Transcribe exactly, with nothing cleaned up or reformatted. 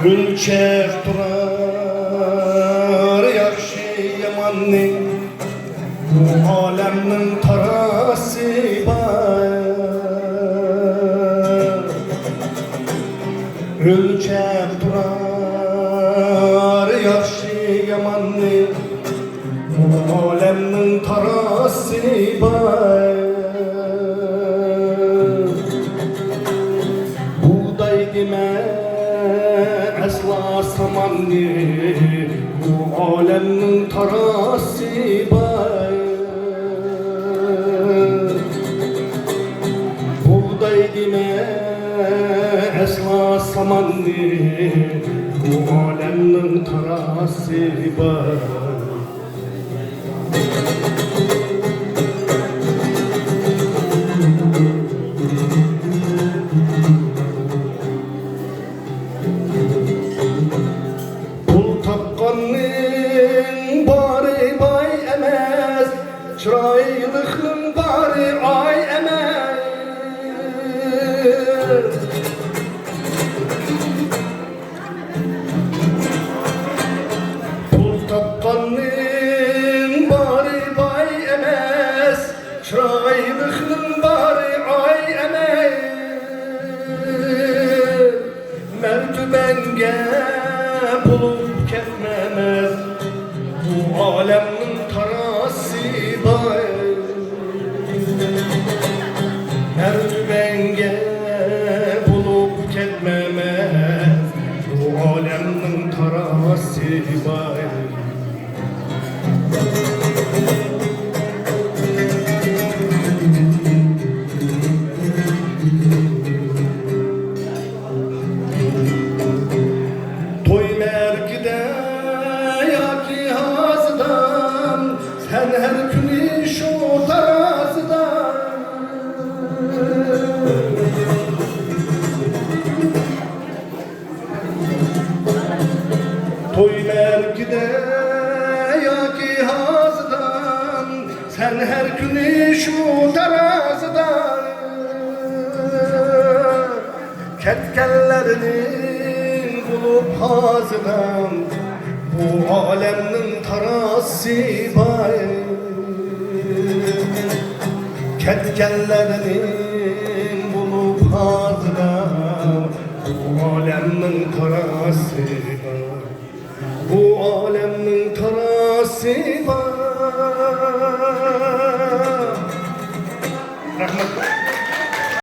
ئۆلچەپ تۇرار ياخشى ياماننى، بۇ ئالەمنىڭ تارازىسى بار. ئۆلچەپ تۇرار ياخشى ياماننى، بۇ ئالەمنىڭ تارازىسى بار. بۇغداي دېمە ئەسلا ساماننى، بۇ ئالەمنىڭ تارازىسى بار. بۇغداي دېمە ئەسلا ساماننى، بۇ ئالەمنىڭ تارازىسى بار. پۇل تاپقاننىڭ بارى باي ئەمەس، چىرايلىقنىڭ بارى ئاي ئەمەس. پۇل تاپقاننىڭ بارى باي ئەمەس، چىرايلىقنىڭ بارى ئاي ئەمەس. مەرتىبەڭگە بولۇپ كەتمەمەس، بۇ ئالەمنىڭ تارازىسى بار. مەرتىبەڭگە بولۇپ كەتمەمەس، بۇ ئالەمنىڭ تارازىسى بار. توي مەرىكىدە ياكى ھازىدا، سەن ھەر كۈنى شۇ تارازىدا. توي مەرىكىدە ياكى ھازىدا، سەن ھەر كۈنى شۇ تارازىدا. كەتكەنلەرنىڭ بولۇپ ھازىدا، بۇ ئالەمنىڭ تارازىسى بار. كەتكەنلەرنىڭ بولۇپ ھازىدا، بۇ ئالەمنىڭ تارازىسى بار. بۇ ئالەمنىڭ تارازىسى بار.